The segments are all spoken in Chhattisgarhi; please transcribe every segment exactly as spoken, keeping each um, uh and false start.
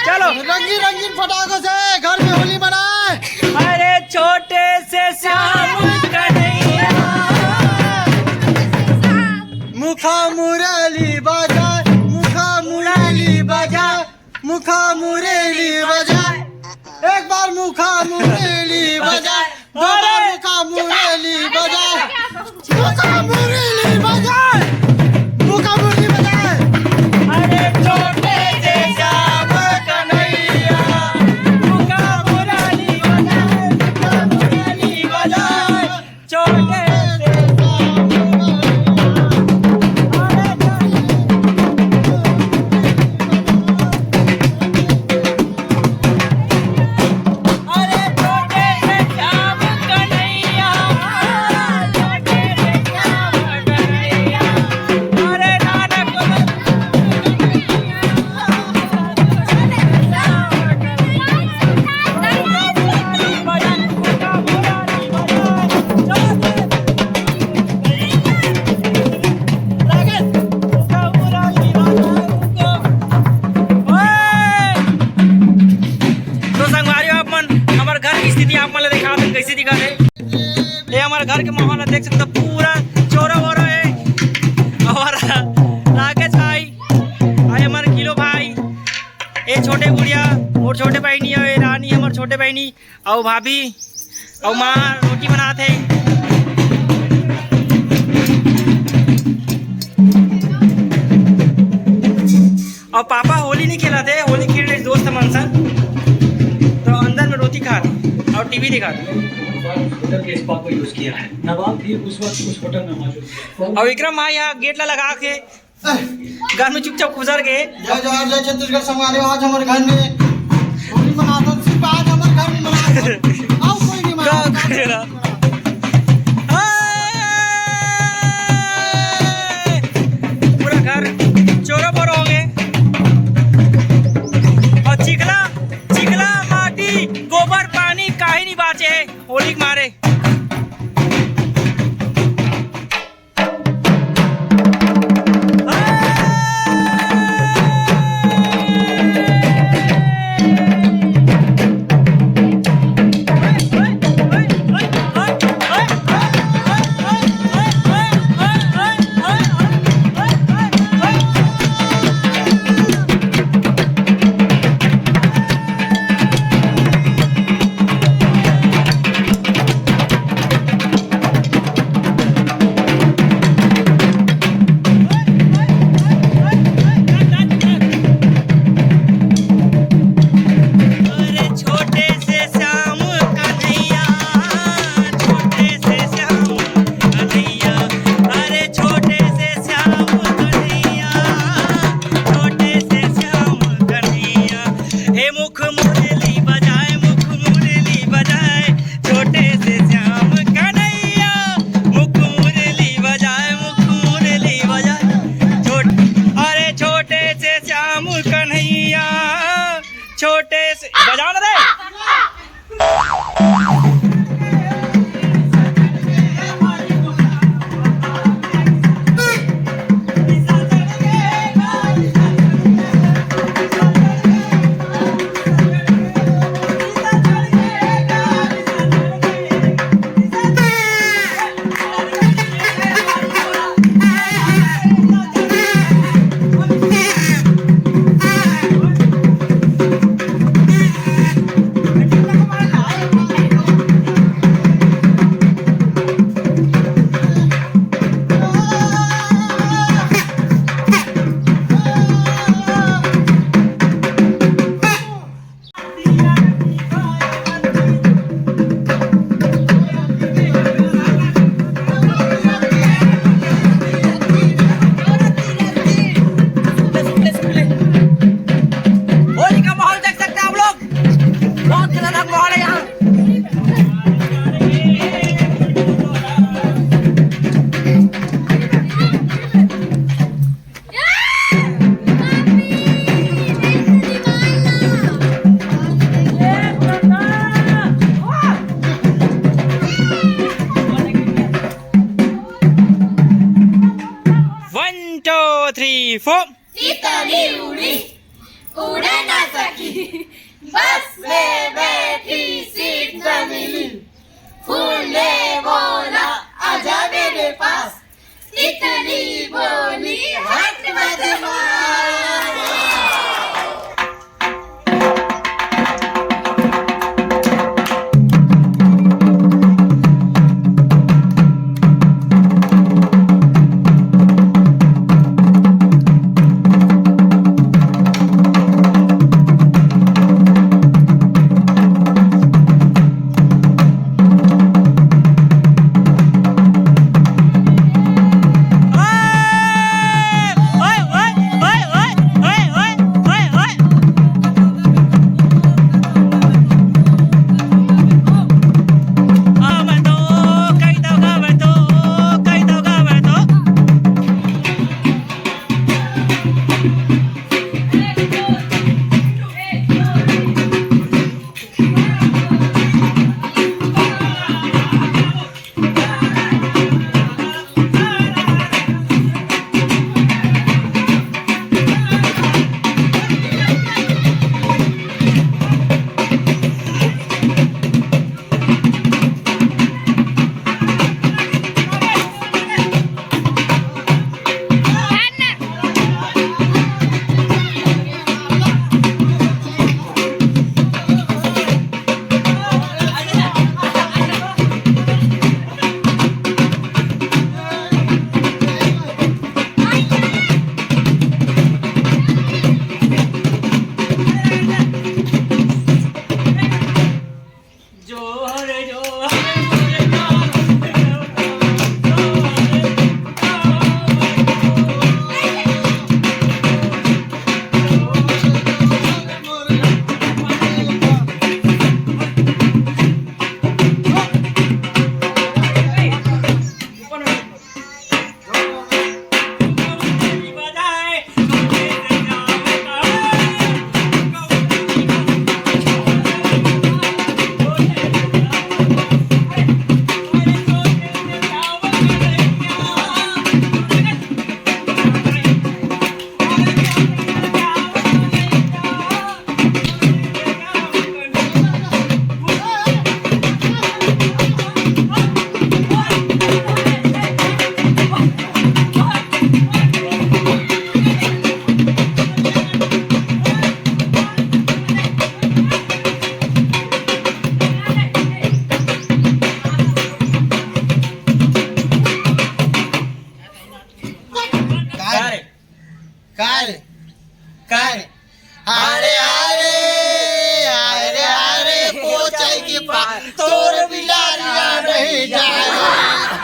चलो। रंगीन रंगीन फटाकों से घर में होली मनाए। अरे छोटे से श्याम कन्हैया, मुखा मुरली बजा, मुखा मुरली बजा, मुखा मुरली बजा। एक बार मुखा मुरली बजा, दो बार मुखा मुरली बजा, मुखा मुरली बजा, मुखा मुरली बजा। अरे छोटे से श्याम कन्हैया, मुखा मुरली बजा, मुखा मुरली बजा। छोटे से श्याम कन्हैया। अरे छोटे से श्याम कन्हैया, छोटे से श्याम कन्हैया। अरे नाना को तो संगवारी हो, आप मन हमर घर के स्थिति आप मन ला दिखात हन, कइसे दिखत हे। ये हमर घर के माहौल ला देख सकत हो, पूरा चोरा वोरा हे। अउ राकेश भाई, अउ हमर किलो भाई, ये छोटे गुड़िया, मोर छोटे बहिनी, अउ ये रानी, हमर छोटे बहिनी, अउ भाभी, अउ माँ रोटी बनात हे। अउ पापा होली नइ खेलत हे, होली खेल रहे दोस्त मन संग, तो अंदर में रोटी खात हे अउ टीवी देखत हे। होटल के स्पा को यूज़ किया है। नवाब भी उस वक्त उस होटल में मौजूद थे। अउ विक्रम भाई यहाँ गेट ला लगा के घर में चुपचाप खुसर के। जय जोहार, जय छत्तीसगढ़ संगवारी हो। आज हमर घर में होली मनात हन, सिर्फ आज हमर घर में मनात हन, अउ कोई नहीं मनात। का करेला? हाय! पूरा घर चोरा बोरा हो गे। अउ चिखला, चिखला, माटी, गोबर, पानी, काहीं नइ बाचे हे होली के मारे। अरे छोटे से श्याम कन्हैया, छोटे से श्याम कन्हैया, अरे छोटे से श्याम कन्हैया, छोटे से श्याम कन्हैया, हे मुख मुरली बजाए, मुख मुरली बजाए, छोटे से श्याम कन्हैया, मुख मुरली बजाए, मुख मुरली बजाए, छोट-, अरे छोटे से श्याम कन्हैया, छोटे से, बजाओ ना रे। होली का माहौल देख सकते हैं आप लोग, बहुत खतरनाक माहौल है यहाँ। One, two, three, four. तितली उड़ी, उड़े ना सकी, बस में बैठी सीट न मिली। फूल ले बोला, आजा मेरे पास, तितली बोली, हट बदमाश। काय? काय? काय? अरे, अरे, अरे, अरे, कोचई के पार तोर बिलारिया नहीं जाए।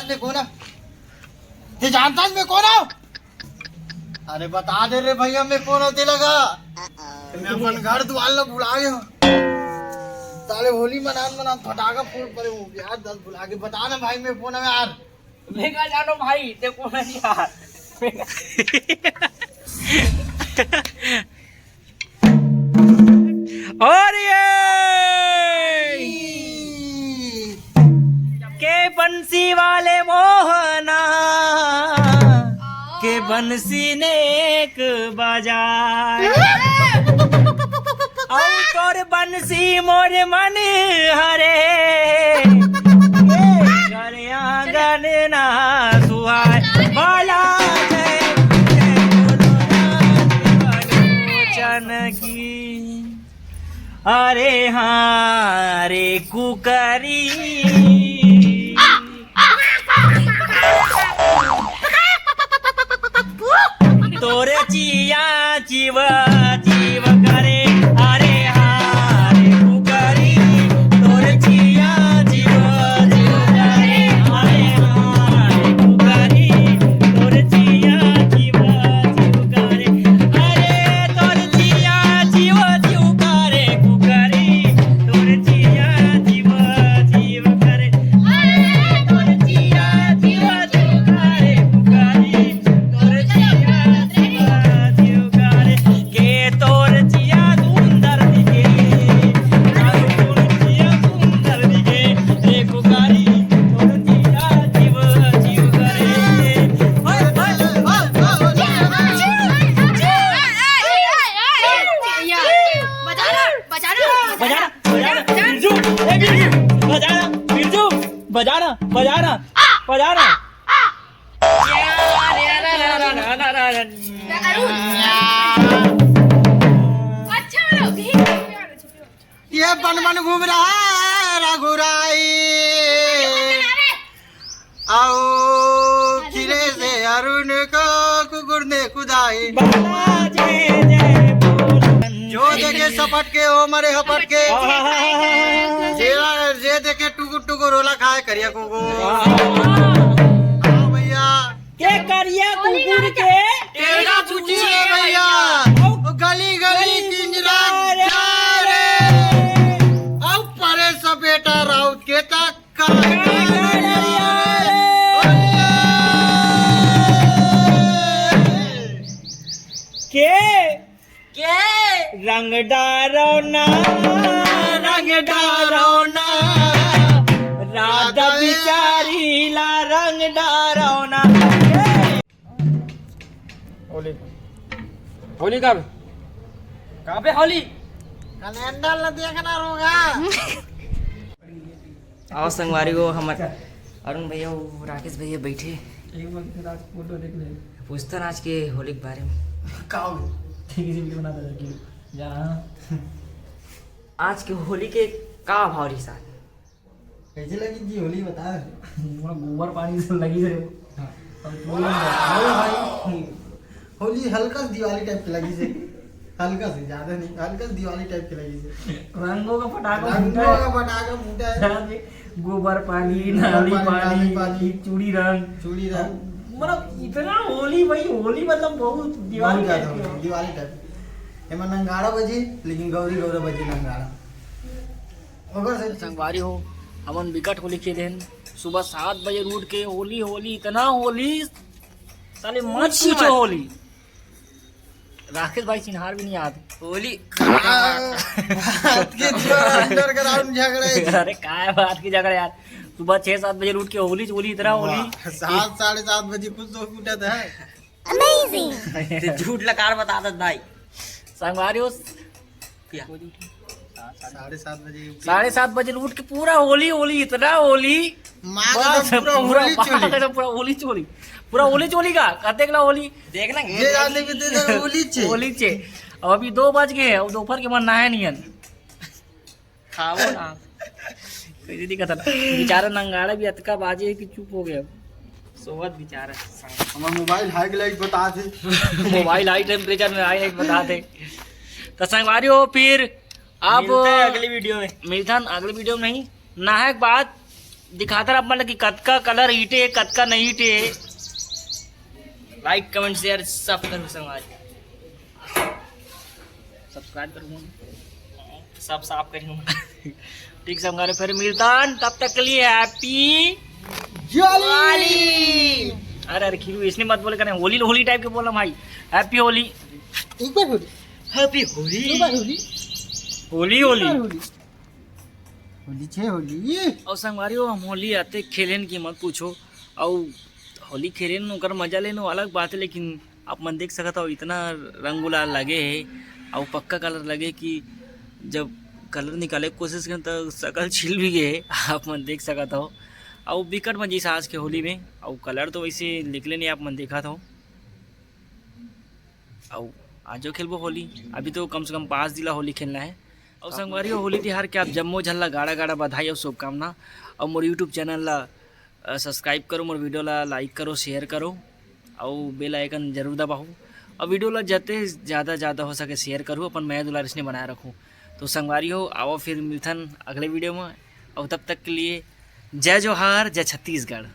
मैं कौन हूँ? ते जानता है मैं कौन हूँ? अरे बता दे रे भैया, मैं कौन हूँ तेला गा? मैं अपन घर दुआर ला भुला गया हूँ। साले होली मनान मनान फटाका फोड़ पड़े हूँ यार, दस भुला के। बता ना भाई, मैं कौन हूँ यार? मैं का जानो भाई, ते कौन है यार? और ये के बंसी वाले मोहना, के बंसी नेक बजाए। औ तोर बंसी मोर मन हरे, घर आंगन ना सुहाए। बाला जय जय बोलो राज बलोचन की। अरे हाँ रे कुकरी, तोरे चिया चिव चिव करे। अरे हाँ रे कुकरी, तोरे चिया चिव चिव करे। अरे हाँ रे कुकरी, तोरे चिया चिव चिव करे। अरे तोर चिया चिव चिव करे कुकरी, तोर चिया चिव चिव करे। अरे तोर चिया चिव चिव करे कुकरी, तोर चिया चिव चिव करे। के तोर चिया सुंदर दिखे, तोर चिया सुंदर दिखे, रे कुकरी, तोर चिया चिव चिव करे। बजाना, बजाना, बजाना, बिरजू, ए बिरजू, बजाना, बिरजू, बजाना, बजाना, बजाना। अरुण। अच्छा वाला, यही। ये बन बन घूम रहा है रघुराई। आओ खिले से अरुण को कुकुर ने कुदाई। बाला जय जय बोल। जो देखे सपट के, ओ मरे हपट के। आहा। जे, जे देखे टुकुर टुकुर, ओला खाए करिया कुकुर। हाँ भैया। के करिया कुकुर के? तेरा पूछिए भैया। ओ गली गली किंजरा जा रे। आओ परे सपेटा राउत के तक। के? के? रंग डारो ना, रंग डारो ना, राधा बिचारी ला रंग डारो ना। होली, होली कब? कहाँ पे होली? कैलेंडर ला देखना रोगा। आओ संगवारी हो, हमर अरुण भैया, वो राकेश भैया बैठे। एक बार के राज फोटो देख ले। पूछता ना आज के होली के बारे में। का हो? ठीक है, वीडियो बना दे कि जहाँ आज के होली के का भाव रही साथ? कैसे लगी जी होली, बता। मोला गोबर पानी से लगी से। हाँ। अब तू अरे भाई, होली हल्का से दिवाली टाइप के लगी से, हल्का से, ज्यादा नहीं, हल्का से दिवाली टाइप के लगी से। रंगों का फटाका रंगों फूटा है। का फटाका फूटा है। ज्यादा नहीं, गोबर पानी, गोबर नाली पानी, पानी, नाली पानी, चूड़ी रंग। चूड़ी रंग। मतलब इतना होली भाई, होली मतलब बहुत दिवाली बहुत टाइप ज्यादा की होली, होली। दिवाली टाइप। एमा नंगाड़ा बजी, लेकिन गौरी गौरा बजी नंगाड़ा। ओकर से संगवारी हो, हमन बिकट होली खेले हन। सुबह सात बजे उठ के होली, होली, इतना होली, साले मत पूछो होली। राकेश भाई चिन्हार भी नहीं आते। होली। बात के जो underground झगड़ा है। अरे काय बात की झगड़ा यार, सुबह छह सात बजे उठ के होली, होली, इतना होली। वाह, सात, साढ़े सात बजे कुछ तो फूटा था। Amazing। ते झूठ लकार बता दत भाई। संगवारी हो, क्या? साढ़े सात बजे उठी। साढ़े सात बजे उठ के पूरा होली, होली, इतना होली। माँ बस, कसम, पूरा पूरा होली माँ चोली। कसम, पूरा होली चोली। पूरा होली चोली का, कतेक ला होली? देख ना, ये जाने भी दे दे, होली चे। होली चे। अब अभी दो बज गए हैं, अब दोपहर के मन नहाए नहीं है। खाओ ना। कैसे दिखत है? बेचारा नंगाड़ा भी अतका बाजे है कि चुप हो गया। सोवत बेचारा। हमार मोबाइल हाई लाइट बता दे। मोबाइल हाई टेम्परेचर में हाई लाइट बता दे। तो संगवारी हो, फिर आप मिलते हैं अगली वीडियो में। मिलथन अगली वीडियो में, नहीं नहाए के बाद दिखाता रहा अपन कि कतका कलर हिटे, कतका नहीं हिटे। लाइक, कमेंट, शेयर सब करो संगवारी। सब्सक्राइब करूँ, सब साफ करूँ। ठीक संगवारी, फिर मिलता, तब तक के लिए हैप्पी दिवाली। अरे अरे खीरू, इसने मत बोले करें, होली होली टाइप के बोला भाई। हैप्पी होली। एक बार होली। हैप्पी होली। दो बार होली। होली एक होली। बार होली। होली छे होली। और संगवारी हो, हम होली आते खेलेन की मत पूछो। और होली खेलेन, ओकर मजा लेन, वो अलग बात है। लेकिन आप मन देख सकत हो, इतना रंग गुलाल लगे है और पक्का कलर लगे कि जब कलर निकाले के कोशिश करें तो शकल छिल भी गए है। आप मन देख सकत हो। और बिकट मजा इस आज के होली में। और कलर तो वैसे निकले नहीं, आप मन देखत हो। और आजो खेलबो होली। अभी तो कम से कम पाँच दिन ला होली खेलना है। और संगवारी हो, होली तिहार के आप जम्मो झन ला गाड़ा गाड़ा बधाई और शुभकामना। और मोर YouTube चैनल ला अ, सब्सक्राइब करो, मोर वीडियो ला लाइक करो, शेयर करो, और बेल आइकन जरूर दबाओ। और वीडियो ला जते ज़्यादा ज़्यादा हो सके शेयर करो, अपन मया दुलार इसने बनाए रखो। तो संगवारी हो, आओ फिर मिलथन अगले वीडियो में, और तब तक के लिए जय जोहार, जय छत्तीसगढ़।